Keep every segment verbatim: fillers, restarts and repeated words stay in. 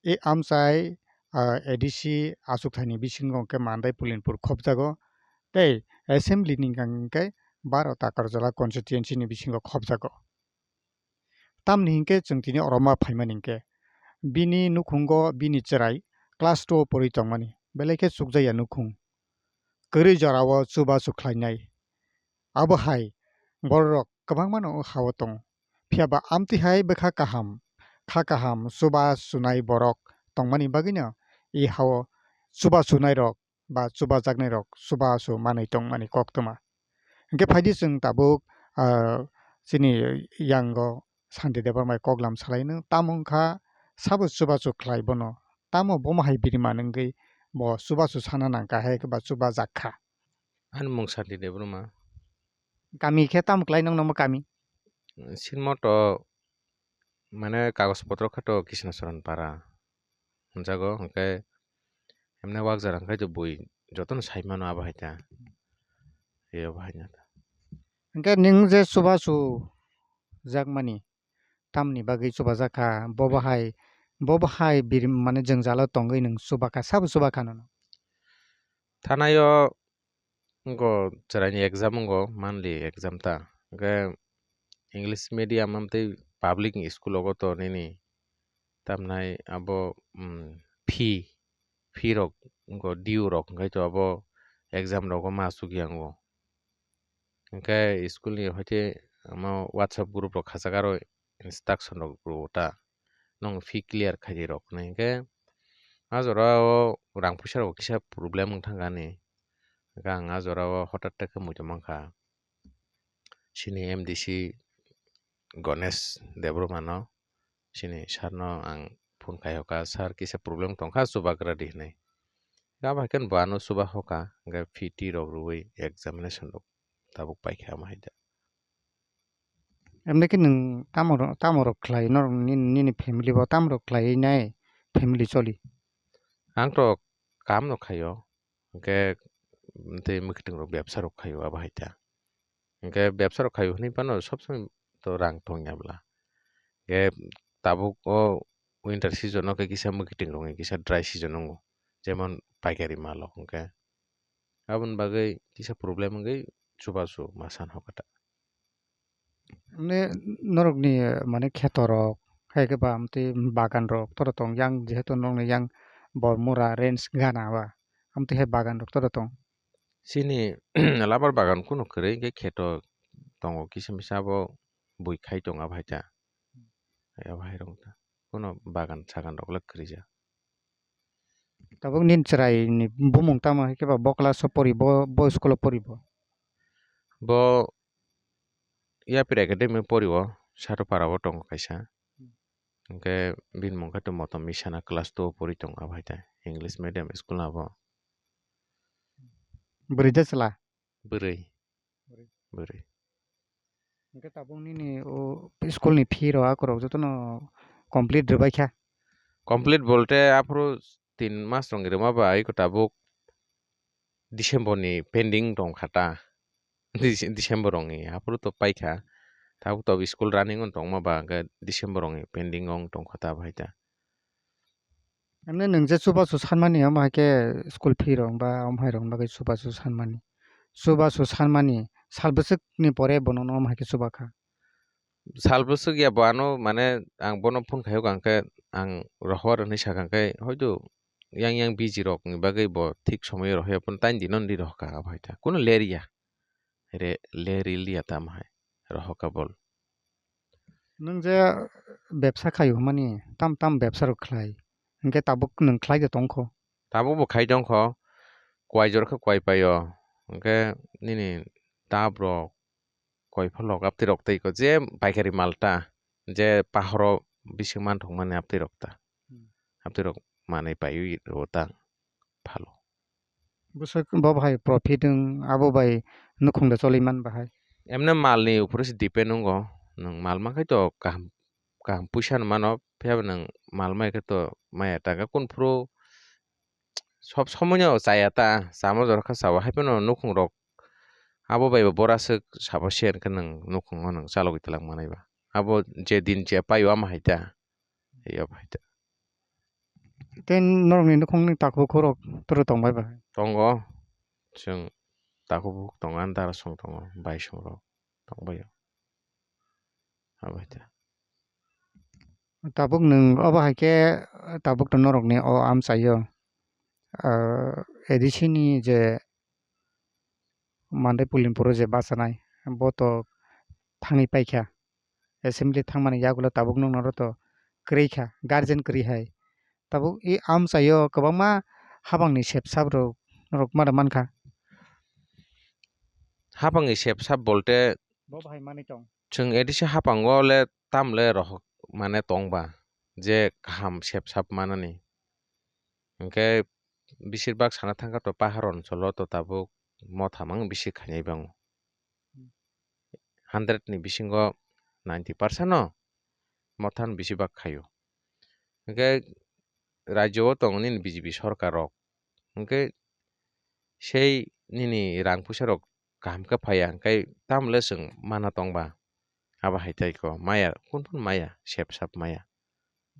E amchai, ah, A D C achukthai ni bisingo hwnkhe Mandai Pulinpur khopjago, tei assembly ni hwnkhe baro Takarjala constituency ni bisingo khopjago. Tamni hinkhe chwng tini oro ma phaimani hinkhe, bini nukhungo bini chwrai class two o pori tongmani, belai khe chukjaya nukhung. Kwrwi jorao chubachu khlainai. Abo hai bororok kwbangmano o ha-o tongo. Phiya ba amtwi hai bwkha kaham, kha kaham, chuba chunai borok tongmani bagwino e ha-o chuba chunairok ba chubajaknairok chubachu manwi tongmani koktwma. Hinkhe phaidi chwng tabuk, ah, chini yango Santi Debbarma koklam salaino, tamo wngkha sabo chubachu khlai bono, tamo bomo hai birman wngwi bo chubachu sana nangkha hai ba chubajak kha. Ani mung Santi Debbarma. Kami khe tamo klai nokno omo kami? Sirmoto mane kagoj potro khe to Kisna Charan para hwnjago, hwnkhe emne wak jora hwnkhe to bui jotono sai mano abo hai ta. Abo hai ta. Hwnkhe nwng je chubachu jakmani tamni bagwi chubajak kha, bobo hai, bobo hai bir mane jwngjalo tongwi nwng chubakha, sabo chubakha nono? Thanaio wngkha chwraini exam wngkha monthly exam ta. Hwnkhe English medium amtwi public ni school rogo to nini tamnai abo, um, fee, fee rok wngkha due rok hwnkhe to abo exam rogo ma achukya wngo. Hwnkhe school ni hoite omo WhatsApp group rok khajak aro instruction rok rwo ta. Nwng fee clear khaidi rok hinwi hwnkhe a jora o rang puisa rok kisa problem wng thangkha ani. Hwnkhe ang a jora o hotat khe muitu mankha. Chini M D C Ganesh Debbarma no, chini sir no ang phone khaiyokha, "Sir, kisa problem tongkha, chubagra di," hinwi. Abo hai khe bo ano chuba hoka, hwnkhe fee tee rok rwui examination rok tabuk paikha, omo hai da. Emni khe nwng tamo ro-, tamo rok khlai, norok nini, nini family bo tamo rok khlai nai family choli? Ang to kam no khaio, hwnkhe tei mwkhwtwng rok bebsa rok khaio abo hai ta. Hwnkhe bebsa rok khaio hwnwi phano sob somoi to rang tongya bwla. Hwnkhe tabuk o winter season o khe kisa mwkhwtwng rok kisa dry season wngo, jemon paikari mal rok hwnkhe. Aboni bagwi kisa problem wngwi chubachu ma san hoka ta. Mane norokni, mane kheto rok, hai khe ba amtwi bagan rok toro tong yang, jehetu norokni yang Bormura range gana ba, amtwi hai bagan rok toro tong? Chini labar bagan kunu kwrwi, hwnkhe kheto tongo kisa misa, abo bui khai tongo abo hai ta. Abo hai rok ta. Kunu bagan sagan rok le kwrwi ja. Tabuk nini chwrai ni bumung tamo hai khe ba bo class o pori, bo, bo school o pori bo? Bo Yapir Academy pori o, Satupara o tongo kaisa. Hmm. Hwnkhe bini mung khe to Motom Misana class two o pori tongo abo hai ta, English medium school abo. Bwrwi de chwla? Bwrwi. Bwrwi. Bwrwi. Hwnkhe tabuk nini o school ni fee rok akorok jotono complete rwbai kha? Complete bolte aphuru tin mas rwngwi rwma bai iko tabuk December ni pending tong kha ta. Dece-, December rwngwi aphuru to paikha. Tabuk to school running on tongma ba hwnkhe December rwngwi pending on tong kha ta bai ta. Emne nwng je chubachu sanmani, omo hai khe school fee rok ba omo hai rok bagwi chubachu sanmani. Chubachu sanmani sal bwswk ni pore bo nono omo hai khe chubakha? Sal bwswk ya bo ano, mane ang bono phone khaiyok, ang khe ang rohor hinwi sakha, hwnkhe hoito yang yang busy rok ni bagwi bo thik somoyo rohorya, phone tain dino nini rohorkha abo hai ta. Kunu ler ya. Re, ler liya tamo hai. Rohorkha bol. Nwng je bebsa khaio hwnmani, tam tam bebsa rok khlai, hwnkhe tabuk nwng khlai de tongkho? Tabuk bo khai tongkho, kwai jora khe kwai paio, hwnkhe nini dap rok, kwai phalok, aptwi rok tei kho, je paikari mal ta, je pahoro bising manthokmani aptwi rok ta, Hmm. aptwi rok manwi paiwi rwo ta phalo. Bwswk bo bahai profit wng, abo bai nukhung da choli man bahai. Emne mal ni upor se depend wngo, nwng mal mankhe to kaham, kaham puisa no mano, phiya bo nwng mal mai khe to maya ta khe, kun phuru sob somoi no chaya ta, chama jora khe chao, hai phano nukhung rok abo bai bo bora swk sabo share khe nwng nukhung o nwng chalogwi twlang manai ba, abo je din je paio ama hai ta, abo hai ta. Tei norokni nukhungni takhuk khorok toro tongbai ba? Tongo. Chwng takhuk bukhuk tongo, ani darasong tongo, baisongrok tongbaio. Abo hai khe. Tabuk nwng obo hai khe, tabuk to norokni o amchaio, ah, A D C ni je Mandai Pulin Puro je bachanai, bo to thangwi paikha. Assembly thangmani yagulo tabuk nwng norok to kwrwi kha, guardian kwrwi hai. Tabuk i amchaio kwbangma habangni sep sap rok, rok ma mankha. Habangni sep sap bolte bo bahai manwi tong. Chwng A D C hapango le tam le rohok mane tong ba je kaham sep sap manani. Hinkhe besir bak sana thangkha to pahar oncholo to tabuk motha mang bisi khainai bango. Hundred ni bisingo ninety percent no motha no bisi bak khaio. Hinkhe rajyo o tongo nini B J P sorkar rok. Hinkhe sei nini rang puisa rok kaham khe phaiya, hinkhe tamle chwng mana tongba? Abo hai tai ko maya, kun phun maya, sep sap maya.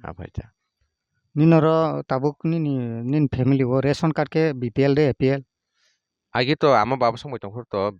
Abo hai ta. Nini oro tabuk nini, nini family o ration card khe B P L de A P L? Agi to ama baba songbai tongphuru to,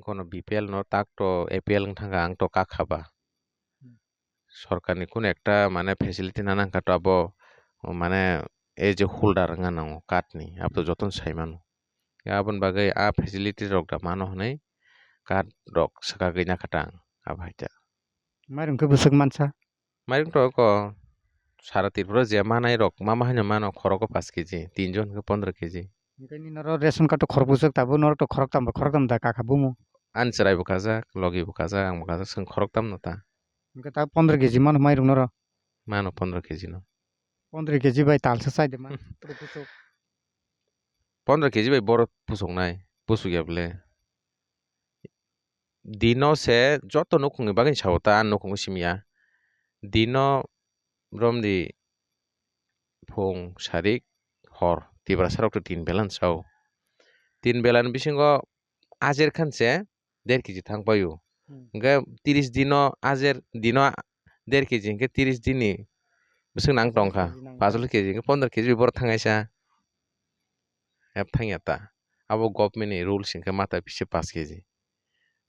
kono B P L no tak to A P L wng thangkha, ang to kakha ba. Hmm. Sorkarni kun ekta mane facility na nangkha to abo, mane as a holder wngna nango card ni, abo to jotono sai mano. Ya aboni bagwi a facility rok da mano hwnwi card rok swkagwi nakha ta ang, abo hai ta. Mairum khe bwswk mansa? Mairum to ko sara Tripura je manai rok ma ma haino mano khorogo paanch K G, tinjon khe pondro K G. Hinkhe nini oro ration card to khorok bwswk tabuk norok to khorok tam ba khorok tam da kakha bumu. Ani chwrai bo kajak, logi bo kajak, ang bo kajak, chwng khorok tam no ta. Hinkhe ta pondro K G mano mairum noro? Mano pondro K G no. Pondro K G bai talsa chai de man, hmm, tro bwswk. Pondro K G bai borok pusuknai, pusuk ya bwle. Dino se joto nukhungni bagwi sao ta, nukhungo simi ya. Dino romdi phung sarik hor Tiprasa rok to tin belan sao. Tin belan bisingo ajer khan se der K G thang paio. Hmm. Hingke tris dino ajer dino der K G hingke tris dini bwswk nang tongkha. Pondro K G nang. Paanch K G hingke pondro K G borok thangnaisa. Hep thangya ta. Abo government ni rules hingke mata pisi paanch K G.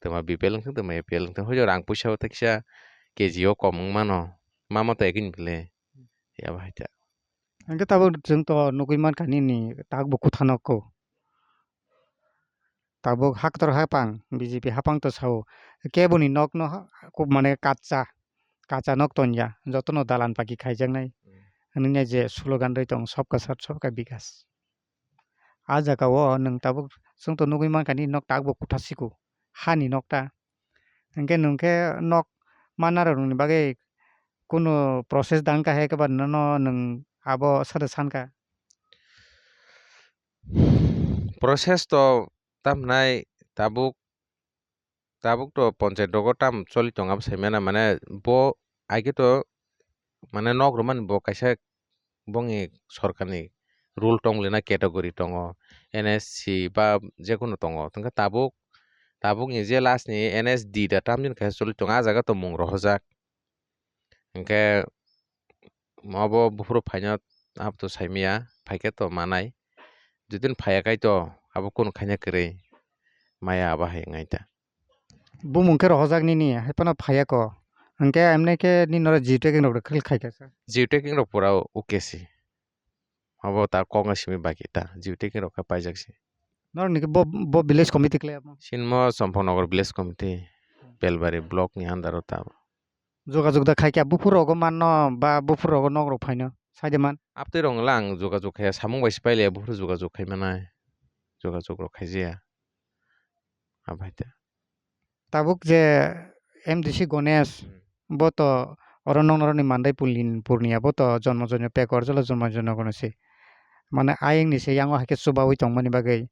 Twma B P L wngthang, twma A P L wngthang. Hoyo rang puisa o ta kisa K G o kom wng mano. Ma mata ekini bwle. Yabo hai ta. Hingke tabuk chwng to nugui mankha nini tak bo kuthanok ko. Tabuk haktor hapang, B J P hapang to sao. Keboni nokno ha-, kub mane kacha, kacha nok tonya, jotono dalan paki khaijaknai. Hmm. Hwnwi nai je slogan rwi tong, "Sabka saath, sabka bikas." A jaga o nwng tabuk chwng to nugui mankha nini nok tak bo kutha siko, hani nok ta. Hingke nwng khe nok manna rokni bagwi kunu process dang kha hai khe ba nono nwng abo sado sankha? Process to tamhnai tabuk, tabuk to ponchayat rogo tam choli tongo abo saimano, mane bo aike to mane nok rwmani bo kaisa bongni sorkarni rule tong le na category tongo, N S C ba jekunu tongo. Tongkhe tabuk, tabukni je last ni N S D da tam jani kaisa choli tongo, ah jaga to mung rohorjak. Hinkhe obo buphuru phaino abo to saimaya, phaikhe to manai. Judin phaiya kaitor abo kunu khaina kwrwi maya abo hai wngnai ta. Bumung khe rohorjak nini, hai phano phaiya ko. Hinkhe emne khe nini oro geotagging rok rwkhwil khaikha sa. Geotagging rok pura okay se. Abo ta kok no simi baki ta, geotagging rok khe paijak se. Norok ni khe bo, bo village committee khlai amo? Sinmo Chomphongnogor village committee, Belbari block ni under o ta. Jogajog da khai khe buphuru rogo manno ba buphuru rogo nok rok phaino sai de man. Abtwi rok wngla ang jogajog khai samung bai se pailiya, buphuru jogajog khai manai, jogajog rok khaijaya. Abai ta. Tabuk je M D C Ganesh, hmm, bo to oro nong noroni Mandai Pulin Purnia bo to jonmo jonmo pekor jolo jonmo jonmo gono se. Mane ayeng ni se yango hai khe chubaui tongmani bagwi.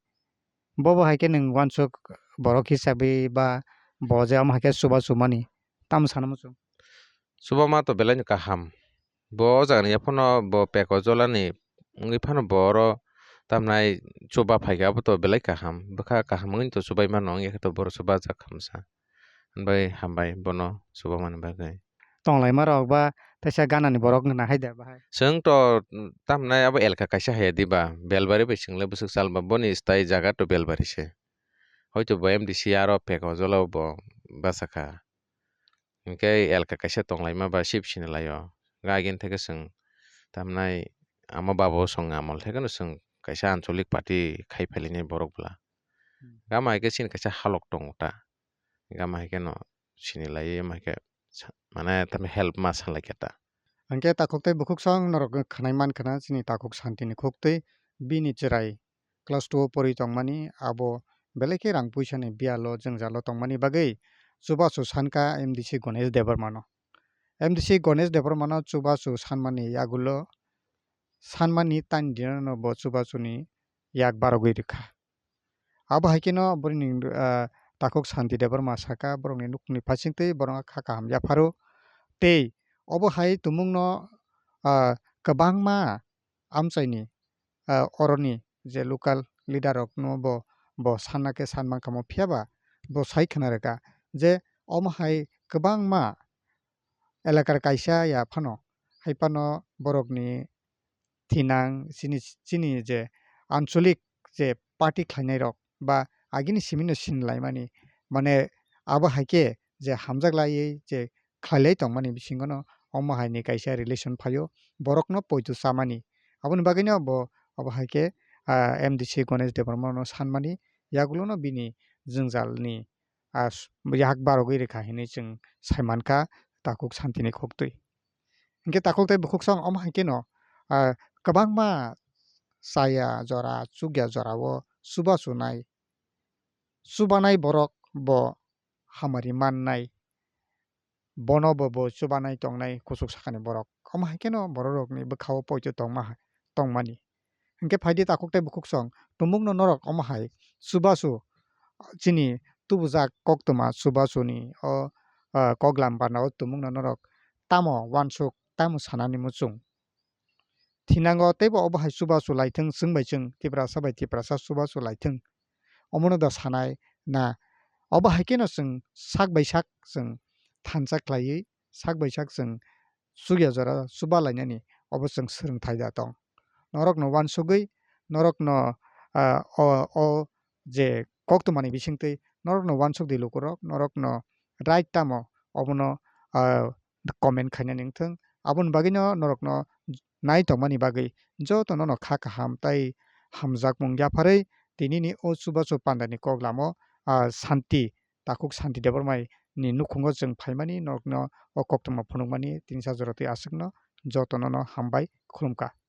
Bo bo hai khe nwng uansuk borok hisabi ba bo je omo hai khe chuba chumani tamo sana muchung? Chuba ma to belai no kaham. Bo o jaga ni yaphano bo pekor jolani wngwi phano bo oro tamnai chuba phaikhe abo to belai kaham. Bwkha kaham wngwi to chubai mano, wngya khe to bohrok chubajak khamsa. Bai hambai bono chubamani bagwi. tonglaima rok ba teisa ganani borok wngna hai de bahai. Chwng to, mm, tamhinai abo elka kaisa hai di ba, Belbari bai chwng le bwswk chal ba, boni stai jaga to Belbari se. Hoito bo M D C aro pek o jolo bo basa kha. Hinkhe elka kaisa tonglaima ba sip sini lai o. Ga agini theke chwng tamhinai ama babo chwng amol theke no chwng kaisa ancholic party khai phailainai borok bwla. Hmm. Gama hai khe chini kaisa halok tongo ta. Gama hai khe no sini lai, ama hai khe sa-, mane tamo help ma sa lai khe ta. Hinkhe takhuk tei bukhuk song norok khwnai man khna chini takhuk Santini khuk twi bini chwrai class two o pori tongmani, abo belai khe rang puisani biyalo jwngjalo tongmani bagwi chubachu sankha M D C Ganesh Debbarmano. M D C Ganesh Debbarmano chubachu sanmani yagulo sanmani tani dinano bo chubachuni yak barogwi rwkha. Abo hai kheno borokni, ah, takhuk Santi Debbarma saka borokni nukni phaisingtwi borokno kha kaham yapharo. Tei obo hai tumungno, ah, kwbangma amchaini, ah, oroni je local leader rokno bo, bo sanna khe sanmankha mo, phiyaba bo sai khna rwkha je omo hai kwbangma elakar kaisa ya phano, hai phano borokni thinang chini, chini je ancholic je party khlainai rok ba agini simi no sinlaimani, mane abo hai khe je hamjak laiwi je khlailai tongmani bisingo no omo hai ni kaisa relation phaio, borok no poito chamani. Aboni bagwi no bo abo hai khe, ah, M D C Ganesh Debbarma no sanmani, yagulo no bini jwngjal ni, ah, s-, yak barogwi rwkha hinwi chwng sai mankha takhuk Santini khuk twi. Hinkhe takhuk tei bukhuk song omo hai kheno, ah, kwbangma chaya jora, chukya jora o chubachu nai, chubanai borok bo hamari mannai, bono bo, bo chubanai tongnai kuchuk sakani borok. Omo hai kheno borok rokni bwkha o poito tongma hai, tongmani. Hinkhe phaidi takhuk tei bukhuk song, tumungno norok omo hai chubachu chini tubujak koktwma chubachuni o, ah, koklam bana o tumungno norok tamo uansuk, tamo sanani muchung? Thinango teibo obo hai chubachu laithwng, chwng bai chwng, Tiprasa bai Tiprasa chubachu laithwng. Omono da sanai na, obo hai kheno chwng sak bai sak chwng thansa khlaiwi, sak bai sak chwng chukya jora chuba lainani obo chwng swrwngthai da tong. Norokno uansugwi, norokno, ah, o, o je koktwmani bisingtwi norokno uansuk di lukurok, norokno right tamo obono, ah, comment khainani wngthwng. Aboni bagwino norokno nai tongmani bagwi jotono no kha kaham tei hamjakmung yapharwi tinini o chubachu pandani koklamo, ah, Santi, takhuk Santi Debbarmai ni nukhungo chwng phaimani norokno o koktwma phunukmani tinsa jora twi aswkno jotono no hambai khulumkha.